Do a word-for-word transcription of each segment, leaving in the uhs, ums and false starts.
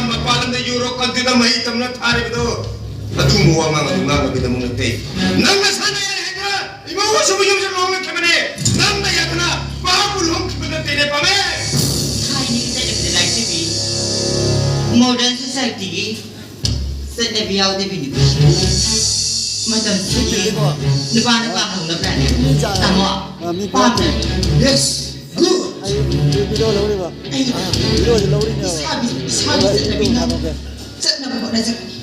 ꯃꯄꯥꯟ ꯂꯝꯗ ꯌꯨꯔꯣꯞ ꯀꯟꯇ꯭ꯔꯤꯗ ꯃꯍꯩ ꯇꯝꯅ ꯊꯥꯔꯤꯕꯗꯣ ꯑꯗꯨꯒꯨꯝꯕ ꯋꯥꯉꯥꯡ ꯑꯗꯨ ꯉꯥꯡꯅꯕꯒꯤꯗꯃꯛ ꯅꯠꯇꯦ꯫ ꯅꯪꯅ ꯁꯥꯟꯅ ꯌꯥꯏ ꯍꯥꯏꯗꯅ ꯏꯃꯧ ꯑꯁꯤꯕꯨ ꯌꯨꯝꯁꯤꯗ ꯂꯣꯡꯂꯛꯈꯤꯕꯅꯦ꯫ ꯅꯪꯅ ꯌꯥꯗꯅ ꯃꯍꯥꯛꯄꯨ ꯂꯨꯍꯣꯡꯈꯤꯕ ꯅꯠꯇꯦꯅꯦ, ꯄꯥꯝꯃꯦ꯫ ꯊꯥꯏꯅꯒꯤ ꯆꯠꯅꯕꯤꯗ ꯂꯥꯏꯆꯠꯄꯤ, modern society ꯒꯤ ꯆꯠꯅꯕꯤ ꯌꯥꯎꯗꯕꯤꯅꯤ꯫ ꯃꯇꯝꯁꯤꯗꯤ ꯅꯨꯄꯥ ꯅꯨꯄꯥ ꯈꯪꯅꯕ꯭ꯔꯥꯅꯦ? ꯇꯥꯃꯣ, ꯄꯥꯝꯗ꯭ꯔꯦ꯫ Yes, good꯫ ꯑꯩ ꯚꯤꯗꯤꯑꯣ ꯂꯧꯔꯤꯕ꯫ ꯑꯩ ꯚꯤꯗꯤꯑꯣꯁꯦ ꯂꯧꯔꯤꯅꯦꯕ꯫ ꯏꯁꯥꯒꯤ, ꯏꯁꯥꯒꯤ ꯑꯗꯨꯒ ꯆꯠꯅꯕꯤ ꯉꯥꯛ ꯊꯥꯗꯣꯛꯀꯦ꯫ ꯆꯠꯅꯕ ꯍꯣꯠꯅꯖꯕꯅꯤ꯫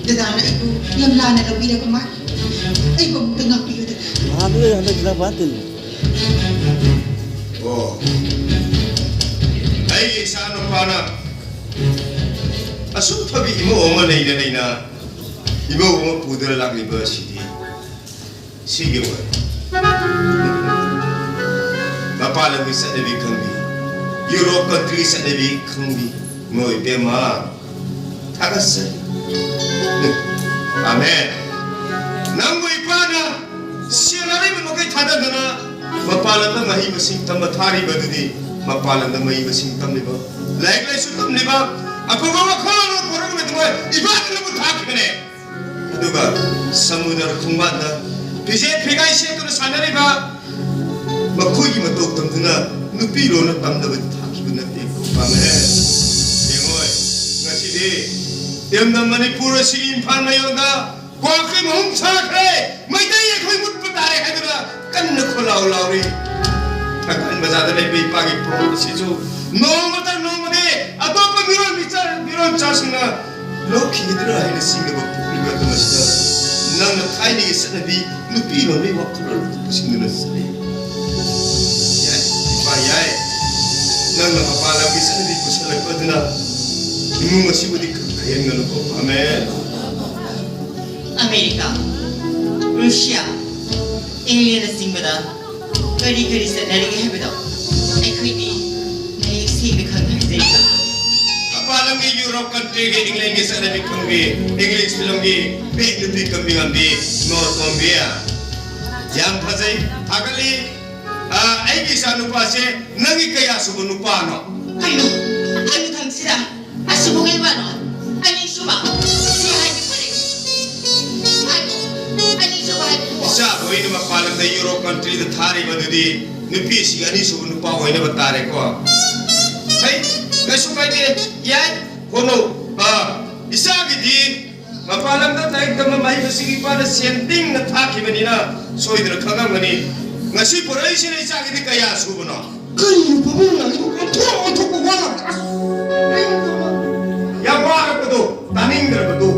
ꯗꯗꯥꯅ ꯑꯩꯕꯨ ꯌꯥꯝ ꯂꯥꯟꯅ ꯂꯧꯕꯤꯔꯕ ꯃꯥꯜꯂꯦ꯫ ꯑꯩꯕꯨ ꯑꯃꯨꯛꯇ ꯉꯥꯛꯄꯤꯌꯨ, ꯗꯗꯥ꯫ ꯅꯍꯥꯟꯗꯨꯗ ꯍꯟꯗꯛ ꯖꯤꯂꯥ ꯐꯖꯅ ꯇꯤꯜꯂꯤ꯫ ꯑꯣ꯫ ꯑꯩꯒꯤ ꯏꯆꯥ ꯅꯨꯄꯥꯅ ꯑꯁꯨꯛ ꯐꯕꯤ ꯏꯃꯧ ꯑꯃ ꯂꯩꯅ ꯂꯩꯅ ꯏꯃꯧ ꯑꯃ ꯄꯨꯗꯨꯅ ꯂꯥꯛꯂꯤꯕ ꯑꯁꯤꯗꯤ ꯁꯤꯒꯤ ꯑꯣꯏ꯫ ꯃꯄꯥꯟ ꯂꯝꯒꯤ ꯆꯠꯅꯕꯤ ꯈꯪꯕꯤ, ꯌꯨꯔꯣꯞ ꯀꯟꯇ꯭ꯔꯤ ꯆꯠꯅꯕꯤ ꯈꯪꯕꯤ, ꯏꯃꯧ ꯏꯕꯦꯝꯃ, ꯊꯥꯒꯠꯆꯔꯤ꯫ ꯑꯃꯦꯟ꯫ ꯅꯪꯕꯨ ꯏꯄꯥꯅ ꯁꯦꯜ ꯑꯔꯩꯕ ꯃꯈꯩ ꯊꯥꯗꯗꯅ ꯃꯄꯥꯟ ꯂꯝꯗ ꯃꯍꯩ ꯃꯁꯤꯡ ꯇꯝꯕ ꯊꯥꯔꯤꯕ ꯑꯗꯨꯗꯤ, ꯃꯄꯥꯟ ꯂꯝꯗ ꯃꯍꯩ ꯃꯁꯤꯡ ꯇꯝꯂꯤꯕ, ꯂꯥꯏꯔꯤꯛ ꯂꯥꯏꯁꯨ ꯇꯝꯂꯤꯕ, ꯑꯐꯕ ꯋꯥꯈꯜꯂꯣꯟ ꯄꯨꯔꯛꯅꯕ ꯏꯄꯥꯅ ꯅꯪꯕꯨ ꯊꯥꯈꯤꯕꯅꯦ꯫ ꯑꯗꯨꯒ ꯁꯃꯨꯗ꯭ꯔ ꯈꯣꯡꯕꯥꯟꯗ ꯐꯤꯖꯦꯠ ꯐꯤꯒꯥꯏ ꯁꯦꯠꯇꯨꯅ ꯁꯥꯟꯅꯔꯤꯕ ꯃꯈꯣꯏꯒꯤ ꯃꯇꯧ ꯇꯝꯗꯨꯅ ꯅꯨꯄꯤ ꯂꯣꯟꯅ ꯇꯝꯗꯕ ꯊꯥꯈꯤꯕ ꯅꯠꯇꯦ꯫ ꯄꯥꯝꯃꯦ꯫ ꯌꯦꯡꯉꯣꯏ, ꯉꯁꯤꯗꯤ ꯇꯦꯝꯅ ꯃꯅꯤꯄꯨꯔ ꯑꯁꯤꯒꯤ ꯏꯝꯐꯥꯜ ꯃꯌꯣꯟꯗ ꯀ꯭ꯋꯥꯛꯀꯤ ꯃꯍꯨꯝ ꯁꯥꯈ꯭ꯔꯦ꯫ ꯃꯩꯇꯩ ꯑꯩꯈꯣꯏ ꯃꯨꯠꯄ ꯇꯥꯔꯦ ꯍꯥꯏꯗꯨꯅ ꯀꯟꯅ ꯈꯣꯜꯂꯥꯎ ꯂꯥꯎꯔꯤ꯫ ꯊꯥꯡꯒꯥꯜ ꯕꯖꯥꯔꯗ ꯂꯩꯕ ꯏꯄꯥꯒꯤ ꯄꯣꯠ ꯑꯁꯤꯁꯨ ꯅꯣꯡꯃꯇ ꯅꯣꯡꯃꯗꯤ ꯑꯇꯣꯞꯄ ꯃꯤꯔꯣꯟ ꯃꯤꯆꯥ-, ꯃꯤꯔꯣꯟꯆꯥꯁꯤꯡꯅ ꯂꯧꯈꯤꯒꯗ꯭ꯔꯥ ꯍꯥꯏꯅ ꯆꯤꯡꯅꯕ ꯄꯣꯛꯂꯤꯕ ꯑꯗꯨ ꯃꯁꯤꯗ ꯅꯪꯅ ꯊꯥꯏꯅꯒꯤ ꯆꯠꯅꯕꯤ ꯅꯨꯄꯤ ꯂꯣꯟꯕꯒꯤ ꯋꯥꯈꯜꯂꯣꯟ ꯑꯗꯨ ꯄꯨꯁꯤꯟꯗꯨꯅ ꯆꯠꯂꯤ꯫ ꯌꯥꯏ, ꯏꯄꯥ ꯌꯥꯏ꯫ ꯅꯪꯅ ꯃꯄꯥꯟ ꯂꯝꯒꯤ ꯆꯠꯅꯕꯤ ꯄꯨꯁꯜꯂꯛꯄ ꯑꯗꯨꯅ ꯏꯃꯨꯡ ꯑꯁꯤꯕꯨꯗꯤ ꯈꯥꯏꯍꯟꯒꯅꯨꯀꯣ꯫ ꯑꯃꯦꯟ꯫ ꯑꯃꯦꯔꯤꯀꯥ, ꯔꯨꯁꯤꯌꯥ, ꯏꯪꯂꯦꯟꯅꯆꯤꯡꯕꯗ ꯀꯔꯤ ꯀꯔꯤ ꯆꯠꯅꯔꯤꯒꯦ ꯍꯥꯏꯕꯗꯣ ꯑꯩꯈꯣꯏꯗꯤ ꯃꯌꯦꯛ ꯁꯦꯡꯅ ꯈꯪꯅ ꯍꯥꯏꯖꯔꯤꯕ꯫ ꯃꯄꯥꯟ ꯂꯝꯒꯤ ꯌꯨꯔꯣꯞ ꯀꯟꯇ꯭ꯔꯤꯒꯤ ꯏꯪꯂꯦꯟꯒꯤ ꯆꯠꯅꯕꯤ ꯈꯪꯕꯤ, ꯏꯪꯂꯤꯁ ꯐꯤꯂꯝꯒꯤ ꯕꯦꯛ ꯅꯨꯄꯤ ꯀꯝꯕꯤ ꯉꯝꯕꯤ ꯅꯣꯔ ꯇꯣꯝꯕꯤ꯫ ꯌꯥꯝ ꯐꯖꯩ, ꯊꯥꯒꯠꯂꯤ꯫ ꯑꯥ, ꯑꯩꯒꯤ ꯏꯆꯥ ꯅꯨꯄꯥꯁꯦ ꯅꯪꯒꯤ ꯀꯌꯥ ꯁꯨꯕ ꯅꯨꯄꯥꯅꯣ? ꯀꯩꯅꯣ, ꯍꯥꯏꯕ ꯊꯝꯁꯤꯗ꯫ ꯑꯁꯨꯛ ꯊꯣꯛꯂꯛꯏꯕꯅꯣ? ꯑꯅꯤꯁꯨꯕ꯫ ꯁꯤ ꯍꯥꯏꯗꯤ ꯐꯔꯦ꯫ ꯍꯥꯏꯌꯣ꯫ ꯑꯅꯤꯁꯨꯕ ꯍꯥꯏꯕꯕꯨ? ꯏꯆꯥ ꯂꯣꯏꯅ ꯃꯄꯥꯟ ꯂꯝꯗ ꯌꯨꯔꯣꯞ ꯀꯟꯇ꯭ꯔꯤꯗ ꯊꯥꯔꯤꯕ ꯑꯗꯨꯗꯤ ꯅꯨꯄꯤꯁꯤꯒꯤ ꯑꯅꯤꯁꯨꯕ ꯅꯨꯄꯥ ꯑꯣꯏꯅꯕ ꯇꯥꯔꯦꯀꯣ꯫ ꯍꯩ, ꯀꯩꯁꯨ ꯀꯥꯏꯗꯦ, ꯌꯥꯏ, ꯍꯣꯠꯅꯧ꯫ ꯑꯥ, ꯏꯆꯥꯒꯤꯗꯤ ꯃꯄꯥꯟ ꯂꯝꯗ ꯂꯥꯏꯔꯤꯛ ꯇꯝꯕ ꯃꯍꯩ ꯃꯁꯤꯡ ꯏꯄꯥꯅ ꯁꯦꯟ ꯇꯤꯡꯅ ꯊꯥꯈꯤꯕꯅꯤꯅ ꯁꯣꯏꯗꯅ ꯈꯪꯉꯝꯒꯅꯤ꯫ ꯉꯁꯤ ꯄꯨꯔꯛꯏꯁꯤꯅ ꯏꯆꯥꯒꯤꯗꯤ ꯀꯌꯥ ꯁꯨꯕꯅꯣ? ꯀꯔꯤꯅꯣ ꯄꯥꯕꯨꯡ ꯅꯪꯒꯤꯗꯣ ꯑꯣꯟꯊꯣꯛ ꯑꯣꯟꯊꯣꯛꯄ ꯋꯥ ꯉꯥꯛꯇ? ꯑꯁ! ꯌꯥꯝ ꯋꯥꯔꯛꯄꯗꯣ ꯇꯥꯅꯤꯡꯗ꯭ꯔꯕꯗꯣ꯫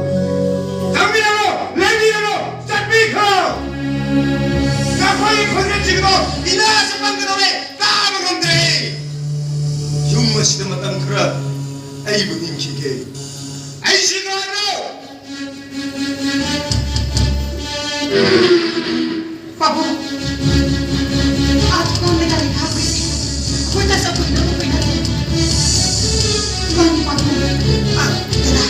ꯆꯪꯕꯤꯔꯅꯨ! ꯂꯩꯕꯤꯔꯅꯨ! ꯆꯠꯄꯤꯈ꯭ꯔꯣ! ꯅꯈꯣꯏꯒꯤ ꯈꯣꯟꯖꯦꯜꯁꯤꯡꯗꯣ ꯏꯅꯥꯁꯨ ꯄꯪꯒꯗꯧꯔꯦ, ꯇꯥꯕ ꯉꯝꯗ꯭ꯔꯦ꯫ ꯌꯨꯝ ꯑꯁꯤꯗ ꯃꯇꯝ ꯈꯔ ꯑꯩꯕꯨ ꯅꯤꯡꯈꯤꯒꯦ꯫ ꯑꯩ ꯁꯤꯈ꯭ꯔꯣ ꯍꯥꯏꯕ꯭ꯔꯣ? ꯄꯥꯕꯨꯡ, ꯑꯥ ꯊꯣꯡꯒꯥꯟꯗ ꯒꯥꯔꯤ ꯈꯥꯝꯕꯩꯁꯦ ꯑꯩꯈꯣꯏ ꯇꯥꯆꯧ ꯀꯨꯏꯅ ꯎꯕꯩ ꯅꯠꯇꯦ꯫ ꯏꯕꯥꯅꯤ ꯄꯥꯕꯨꯡ, ꯑꯥ, ꯗꯗꯥ,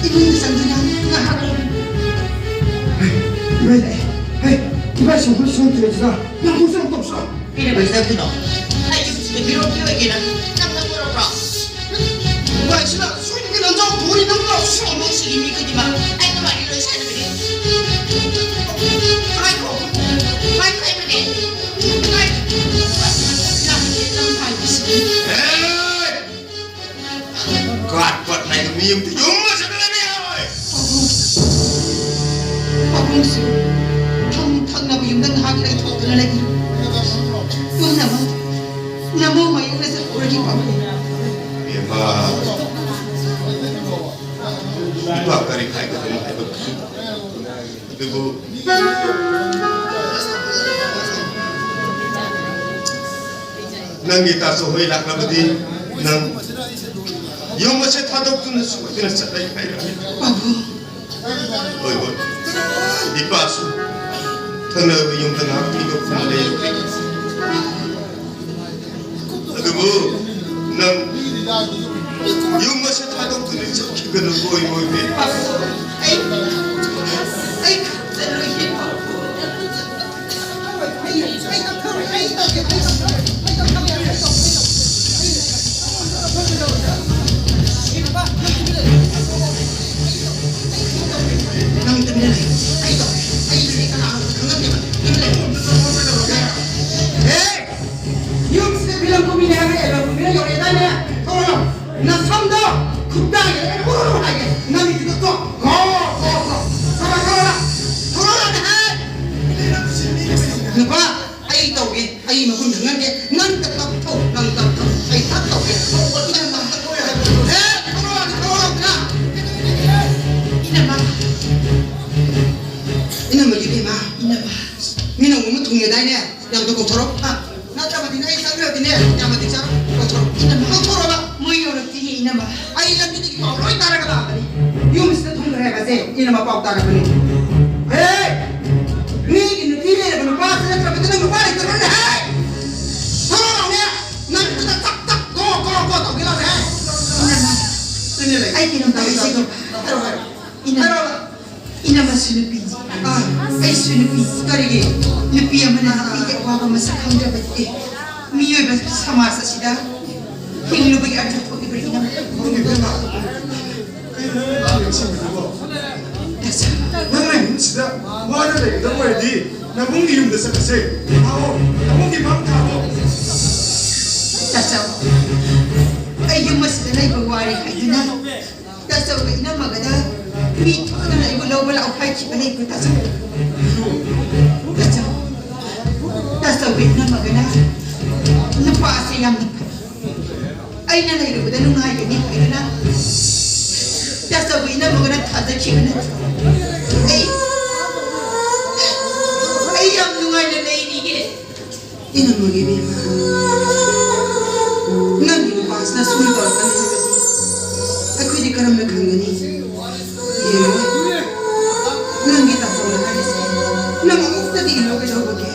ꯏꯃꯨꯡꯗ ꯆꯪꯗꯨꯅ ꯉꯥꯏꯍꯥꯛ ꯂꯩꯔꯨ꯫ ꯏꯕꯥꯏ ꯂꯥꯛꯑꯦ꯫ ꯍꯦ, ꯏꯕꯥꯏ ꯁꯪꯒꯣꯏ ꯁꯪꯗ꯭ꯔꯦ ꯗꯗꯥ, ꯅꯪ ꯈꯣꯡ ꯆꯪ ꯇꯧꯁꯣ꯫ ꯀꯩꯗꯧꯕꯩ ꯆꯠꯇꯣꯏꯅꯣ? ꯑꯩ ꯌꯨꯝꯁꯤꯗ ꯃꯤꯔꯣꯜ ꯄꯤꯔꯣꯏꯒꯦꯅ ꯅꯪ ꯅꯪ ꯀꯣꯏꯔꯛꯄ꯭ꯔꯣ? ꯚꯥꯏꯁꯤꯅ ꯁꯣꯏꯗꯅ ꯂꯟꯖꯥꯎ ꯊꯣꯛꯏ ꯅꯪ ꯂꯥꯎ ꯁꯣ꯫ ꯏꯃꯨꯡꯁꯤꯒꯤ ꯃꯤ ꯈꯨꯗꯤꯡꯃꯛ ꯑꯩꯅ ꯋꯥꯔꯤ ꯂꯣꯏ ꯁꯥꯟꯅꯕꯅꯤ꯫ ꯉꯥꯏꯈꯣ, ꯉꯥꯏꯈꯣ ꯍꯥꯏꯕꯅꯦ꯫ ꯉꯥꯏꯈꯣ꯫ ꯂꯝ ꯍꯦꯟꯂꯝ ꯍꯥꯏꯕꯁꯤꯗꯤ꯫ ꯍꯦ! ꯀꯥꯠ ꯄꯠ ꯅꯥꯏꯕ ꯃꯤ ꯑꯃꯗꯤ ꯌꯨꯝ ꯑꯁꯤꯗ ꯂꯩꯕ ꯌꯥꯔꯣꯏ꯫ ꯄꯥꯕꯨꯡꯁꯨ ꯊꯪ-, ꯊꯪꯅꯕ ꯌꯨꯝꯗ ꯉꯥꯏꯍꯥꯛ ꯂꯩꯊꯣꯛꯇꯨꯅ ꯂꯩꯕꯤꯔꯣ꯫ ꯄꯨꯝꯅꯃꯛ ꯅꯃꯧ ꯃꯌꯨꯝꯗ ꯆꯠꯍꯧꯔꯒꯦ, ꯄꯥꯕꯨꯡ꯫ ꯏꯕꯦꯝꯃ, ꯏꯄꯥ ꯀꯔꯤ ꯍꯥꯏꯒꯗꯕꯅꯣ ꯍꯥꯏꯕ ꯈꯪꯗꯦ꯫ ꯑꯗꯨꯕꯨ ꯅꯪꯒꯤ ꯇꯥꯆꯧ ꯍꯣꯏ ꯂꯥꯛꯂꯕꯗꯤ ꯅꯪ ꯌꯨꯝ ꯑꯁꯤ ꯊꯥꯗꯣꯛꯇꯨꯅ ꯁꯣꯏꯗꯅ ꯆꯠꯂꯒꯦ ꯍꯥꯏꯔꯛꯑꯦ꯫ ꯄꯥꯕꯨꯡ꯫ ꯍꯣꯏ, ꯍꯣꯏ꯫ ꯏꯄꯥꯁꯨ ꯊꯪꯅꯕ ꯌꯨꯝꯗ ꯉꯥꯏꯍꯥꯛ ꯊꯩꯗꯣꯛꯇꯨꯅ ꯂꯩꯔꯨꯒꯦ꯫ ꯑꯗꯨꯕꯨ ꯅꯪ ꯌꯨꯝ ꯑꯁꯤ ꯊꯥꯗꯣꯛꯇꯨꯅ ꯆꯠꯈꯤꯒꯅꯨꯀꯣ, ꯏꯃꯣꯏꯕꯤ꯫ ꯑꯩ, ꯑꯩ ꯈꯪꯖꯔꯣꯏꯌꯦ꯫ ꯈꯨꯗꯥꯡꯁꯦ ꯑꯩꯅ ꯎꯔꯨ ꯍꯥꯏꯒꯦ꯫ ꯅꯪꯒꯤꯗꯨꯗ ꯀꯣ, ꯀꯣ, ꯀꯣ, ꯀꯣ꯫ ꯊꯣꯔꯛꯑꯣ, ꯊꯣꯔꯛꯑꯣ, ꯊꯣꯔꯛꯑꯣ ꯍꯥꯏ꯫ ꯅꯨꯄꯥ, ꯑꯩ ꯇꯧꯒꯦ꯫ ꯑꯩ ꯃꯒꯨꯟꯗ ꯉꯥꯡꯒꯦ꯫ ꯅꯪ ꯇꯞ ꯇꯞ ꯊꯧ, ꯅꯪ ꯇꯞ ꯊꯧ꯫ ꯑꯩ ꯇꯞ ꯇꯧꯒꯦ꯫ ꯊꯧ, ꯅꯪ ꯇꯞ ꯇꯧ ꯍꯥꯏꯕ꯫ ꯍꯦ, ꯊꯣꯔꯛꯑꯣ, ꯊꯣꯔꯛꯑꯣ, ꯊꯣꯔꯛꯑꯣ꯫ ꯏꯅꯝꯃ꯫ ꯏꯅꯝꯃꯒꯤ ꯏꯕꯦꯝꯃ꯫ ꯏꯅꯝꯃ꯫ ꯃꯤꯅ ꯑꯃꯨꯛ ꯊꯨꯡꯉꯦꯗꯥꯏꯅꯦ? ꯌꯥꯝꯗꯣ ꯀꯧꯊꯣꯔꯛꯑꯣ꯫ ꯑ, ꯅꯠꯇ꯭ꯔꯕꯗꯤꯅꯦ ꯑꯩ ꯆꯪꯈ꯭ꯔꯗꯤꯅꯦ, ꯌꯥꯝꯅ ꯆꯥꯔꯣ꯫ ꯀꯧꯊꯣꯔꯛꯑꯣ꯫ ꯏꯅꯝꯃ꯫ ꯀꯧꯊꯣꯔꯛꯑꯣꯕ꯫ ꯃꯣꯏ ꯌꯧꯔꯛꯇꯦꯅꯦ, ꯏꯅꯝꯃ꯫ ꯑꯩ ꯂꯝꯕꯤꯗꯒꯤ ꯄꯥꯎ ꯂꯣꯏ ꯇꯥꯔꯒ ꯂꯥꯛꯑꯕꯅꯤ꯫ ꯌꯨꯝꯁꯤꯗ ꯊꯨꯡꯈ꯭ꯔꯦ ꯍꯥꯏꯕꯁꯦ ꯏꯅꯝꯃ ꯄꯥꯎ ꯇꯥꯔꯛꯄꯅꯤ꯫ ꯍꯦ! ꯃꯤꯒꯤ ꯅꯨꯄꯤ ꯂꯩꯔꯕ ꯅꯨꯄꯥꯁꯤ ꯅꯠꯇ꯭ꯔꯕꯗꯤ ꯅꯪ ꯅꯨꯄꯥ ꯂꯩꯇꯕ꯭ꯔꯅꯦ? ꯍꯦ! ꯊꯣꯔꯛꯑꯣꯅꯦ! ꯅꯪ ꯈꯨꯠꯇ ꯇꯛ ꯇꯛ ꯒꯣ ꯒꯣ ꯒꯣ ꯇꯧꯒꯦ ꯂꯥꯎꯅꯦ, ꯍꯦ! ꯏꯅꯝꯃ, ꯏꯅꯦ ꯂꯩ꯫ ꯑꯩ ꯀꯩꯅꯣꯝꯇ ꯍꯥꯏꯖꯒꯦ꯫ ꯍꯥꯏꯔꯣ, ꯍꯥꯏꯔꯣ꯫ ꯏꯅꯝꯃ꯫ ꯍꯥꯏꯔꯣ꯫ ꯏꯅꯝꯃꯁꯨ ꯅꯨꯄꯤ꯫ ꯑꯥ꯫ ꯑꯩꯁꯨ ꯅꯨꯄꯤ꯫ ꯀꯔꯤꯒꯤ? ꯅꯨꯄꯤ ꯑꯃꯅ ꯅꯨꯄꯤꯒꯤ ꯑꯋꯥꯕ ꯃꯁꯛ ꯈꯪꯗ꯭ꯔꯕꯗꯤ ꯃꯤꯑꯣꯏꯕ ꯁꯃꯥꯖ ꯑꯁꯤꯗ ꯍꯤꯡꯂꯨꯕꯒꯤ ꯑꯔꯊ ꯊꯣꯛꯂꯤꯕ꯭ꯔꯥ, ꯏꯅꯝꯃ? ꯏꯕꯦꯝꯃ, ꯀꯩꯅꯣ ꯅꯪꯅ ꯉꯥꯡꯉꯤꯁꯤꯕꯣ? ꯇꯥꯆꯧ꯫ ꯅꯪꯅ ꯌꯨꯝꯁꯤꯗ ꯋꯥꯅ ꯂꯩꯒꯗꯕ ꯑꯣꯏꯔꯗꯤ ꯅꯕꯨꯡꯒꯤ ꯌꯨꯝꯗ ꯆꯠꯂꯁꯦ꯫ ꯂꯥꯛꯑꯣ, ꯅꯕꯨꯡꯒꯤ ꯃꯥꯡ ꯊꯥꯔꯣ꯫ ꯇꯥꯆꯧ, ꯑꯩ ꯌꯨꯝ ꯑꯁꯤꯗ ꯂꯩꯕ ꯋꯥꯔꯦ ꯍꯥꯏꯗꯨꯅ ꯇꯥꯆꯧꯒ ꯏꯅꯝꯃꯒꯗ ꯃꯤ ꯊꯣꯛꯇꯅ ꯑꯩꯕꯨ ꯂꯧꯕ ꯂꯥꯛꯑꯣ ꯍꯥꯏꯈꯤꯕ ꯂꯩꯕ꯭ꯔꯣ, ꯇꯥꯆꯧ? ꯇꯥꯆꯧ, ꯇꯥꯆꯧꯒ ꯏꯅꯝꯃꯒꯅ ꯅꯨꯄꯥꯁꯦ ꯌꯥꯝꯅ ꯐꯩ, ꯑꯩꯅ ꯂꯩꯔꯨꯕꯗ ꯅꯨꯡꯉꯥꯏꯒꯅꯤ ꯍꯥꯏꯗꯅ ꯇꯥꯆꯧꯒ ꯏꯅꯝꯃꯒꯅ ꯊꯥꯖꯈꯤꯕ ꯅꯠꯇ꯭ꯔꯣ? ꯑꯩ, ꯑꯩ ꯌꯥꯝ ꯅꯨꯡꯉꯥꯏꯅ ꯂꯩꯔꯤꯌꯦ꯫ ꯏꯅꯝꯃꯒꯤ ꯏꯕꯦꯝꯃ, ꯅꯪꯒꯤ ꯅꯨꯄꯥꯁꯤꯅ ꯁꯨꯝ ꯇꯧꯔꯛꯀꯅꯤ ꯍꯥꯏꯕꯁꯤ ꯑꯩꯈꯣꯏꯗꯤ ꯀꯔꯝꯅ ꯈꯪꯒꯅꯤ? ꯌꯦꯡꯉꯣ, ꯅꯪꯒꯤ ꯇꯥꯆꯧꯅ ꯍꯥꯏꯔꯤꯁꯦ ꯅꯪ ꯑꯃꯨꯛꯇꯗꯤ ꯏꯜꯂꯣ ꯀꯩꯗꯧꯕꯒꯦ?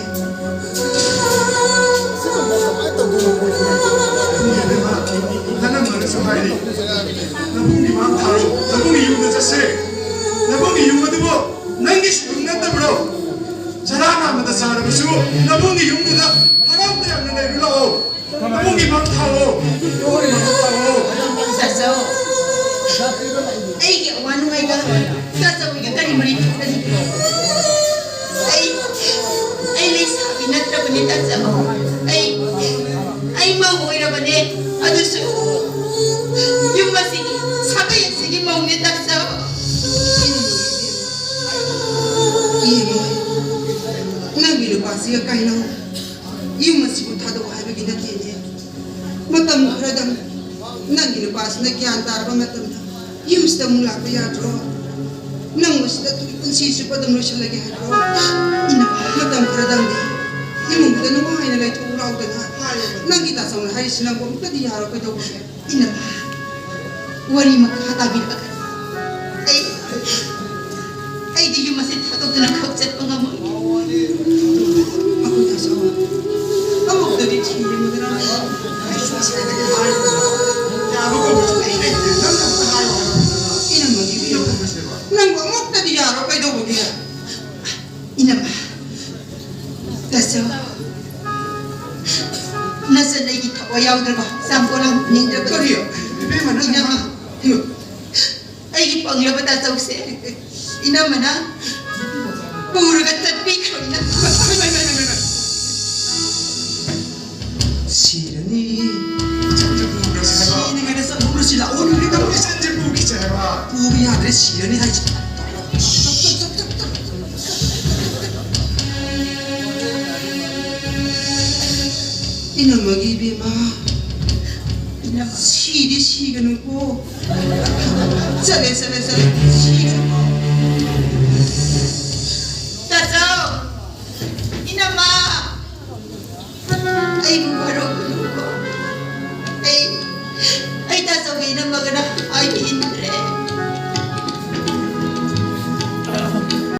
ꯏꯕꯦꯝꯃ, ꯅꯪꯅ ꯃꯥꯅꯁꯨ ꯍꯥꯏꯔꯤ, ꯅꯕꯨꯡꯒꯤ ꯃꯥꯡ ꯊꯥꯔꯣ, ꯅꯕꯨꯡꯒꯤ ꯌꯨꯝꯗ ꯆꯠꯁꯦ꯫ ꯅꯕꯨꯡꯒꯤ ꯌꯨꯝ ꯑꯗꯨꯕꯨ ꯅꯪꯒꯤ ꯁꯨꯡ ꯅꯠꯇꯕ꯭ꯔꯣ? ꯆꯔꯥ ꯅꯥꯝꯃꯗ ꯆꯥꯔꯕꯁꯨ ꯅꯕꯨꯡꯒꯤ ꯌꯨꯝꯗꯨꯗ ꯍꯔꯥꯎ ꯇꯌꯥꯝꯅ ꯂꯩꯔꯨ ꯂꯥꯛꯑꯣ꯫ ꯅꯕꯨꯡꯒꯤ ꯃꯥꯡ ꯊꯥꯔꯣ꯫ ꯅꯕꯨꯡꯒꯤ ꯃꯥꯡ ꯊꯥꯔꯣ꯫ ꯇꯥꯆꯧ, ꯑꯩꯒꯤ ꯑꯋꯥ ꯅꯨꯡꯉꯥꯏꯒ ꯇꯥꯆꯧꯒ ꯀꯔꯤ ꯃꯔꯤ ꯊꯣꯛꯅꯔꯤꯒꯦ? ꯑꯩ, ꯑꯩ ꯂꯩꯁꯥꯕꯤ ꯅꯠꯇ꯭ꯔꯕꯅꯦ, ꯇꯥꯆꯧ꯫ ꯑꯩ, ꯑꯩ ꯃꯧ ꯑꯣꯏꯔꯕꯅꯦ꯫ ꯑꯗꯨꯁꯨ ꯌꯨꯝ ꯒ꯭ꯌꯥꯟ ꯇꯥꯔꯕ ꯃꯇꯝꯗ ꯌꯨꯝꯁꯤꯗ ꯑꯃꯨꯛ ꯂꯥꯛꯄ ꯌꯥꯗ꯭ꯔꯣ? ꯅꯪ ꯃꯁꯤꯗ ꯑꯗꯨꯝ ꯄꯨꯟꯁꯤ ꯆꯨꯞꯄ ꯑꯗꯨꯝ ꯂꯣꯏꯁꯤꯜꯂꯒꯦ ꯍꯥꯏꯕ꯭ꯔꯣ? ꯏꯅꯝꯃ, ꯃꯇꯝ ꯈꯔꯗꯪꯗꯤ ꯏꯃꯨꯡꯗꯨꯗ ꯅꯨꯡꯉꯥꯏꯅ ꯂꯩꯊꯣꯛꯎ ꯂꯥꯎꯗꯅ꯫ ꯅꯪꯒꯤ ꯇꯥꯆꯧꯅ ꯍꯥꯏꯔꯤꯁꯤ ꯅꯪꯕꯨ ꯑꯃꯨꯛꯇꯗꯤ ꯌꯥꯔꯣꯏ, ꯀꯩꯗꯧꯕꯒꯦ? ꯏꯅꯝꯃ, ꯋꯥꯔꯤ ꯃꯈꯥ ꯇꯥꯕꯤꯔꯛꯑꯒꯅꯨ꯫ ꯑꯩ, ꯑꯩꯗꯤ ꯌꯨꯝ ꯑꯁꯤ ꯊꯥꯗꯣꯛꯇꯨꯅ ꯈꯛ ꯆꯠꯄ ꯉꯝꯃꯣꯏ꯫ ꯑꯩꯈꯣꯏ ꯇꯥꯆꯧ, ꯑꯃꯨꯛꯇꯗꯤ ꯊꯤꯔꯦ ꯃꯗꯨꯅ꯫ ꯑꯩꯁꯨ ꯉꯁꯥꯏꯗꯒꯤ ꯍꯥꯏꯔꯤꯕꯅꯤ꯫ ꯌꯥꯕ ꯀꯧꯕꯁꯨ ꯑꯩ ꯂꯩꯇꯦ꯫ ꯅꯪ ꯑꯝꯇ ꯍꯥꯏꯌꯣ ꯍꯥꯏꯕ꯫ ꯏꯅꯝꯃꯒꯤ ꯏꯕꯦꯝꯃ, ꯅꯪꯕꯨ ꯑꯃꯨꯛꯇꯗꯤ ꯌꯥꯔꯣꯏ, ꯀꯩꯗꯧꯕꯒꯤ? ꯏꯅꯝꯃ, ꯇꯥꯆꯧ, ꯅꯆꯟ ꯑꯩꯒꯤ ꯊꯋꯥꯏ ꯌꯥꯎꯗ꯭ꯔꯕ ꯆꯥꯝꯄꯣ ꯂꯥꯡꯅꯤꯡꯗ꯭ꯔꯕ꯫ ꯀꯔꯤ? ꯏꯕꯦꯝꯃ, ꯅꯪ ꯏꯅꯝꯃ, ꯏꯃꯥ꯫ ꯑꯩꯒꯤ ꯄꯪꯂꯕ ꯇꯥꯆꯧꯁꯦ ꯏꯅꯝꯃꯅ ꯄꯨꯔꯒ ꯆꯠꯄꯤꯈ꯭ꯔꯣ, ꯏꯅꯝꯃ꯫ ꯁꯤꯔꯅꯤ꯫ ꯁꯤꯅꯤꯡꯉꯥꯏꯗ ꯆꯠꯂꯨꯔꯁꯤ ꯂꯥꯛꯑꯣ꯫ ꯏꯆꯟꯁꯦ ꯄꯨꯈꯤꯁꯦ ꯍꯥꯏꯕ꯫ ꯄꯨꯕ ꯌꯥꯗ꯭ꯔꯦ, ꯁꯤꯔꯅꯤ ꯍꯥꯏꯁꯦ꯫ ꯏꯅꯝꯃꯒꯤ ꯏꯕꯦꯝꯃ, ꯏꯅꯝꯃ, ꯁꯤꯗꯤ ꯁꯤꯒꯅꯨꯀꯣ꯫ ꯆꯠꯂꯦ, ꯆꯠꯂꯦ, ꯆꯠꯂꯦ, ꯁꯤꯒꯅꯨꯀꯣ꯫ ꯇꯥꯆꯧ! ꯏꯅꯝꯃ! ꯑꯩꯕꯨ ꯋꯥꯔꯧꯒꯅꯨꯀꯣ꯫ ꯑꯩ, ꯑꯩ ꯇꯥꯆꯧꯒ ꯏꯅꯝꯃꯒꯅ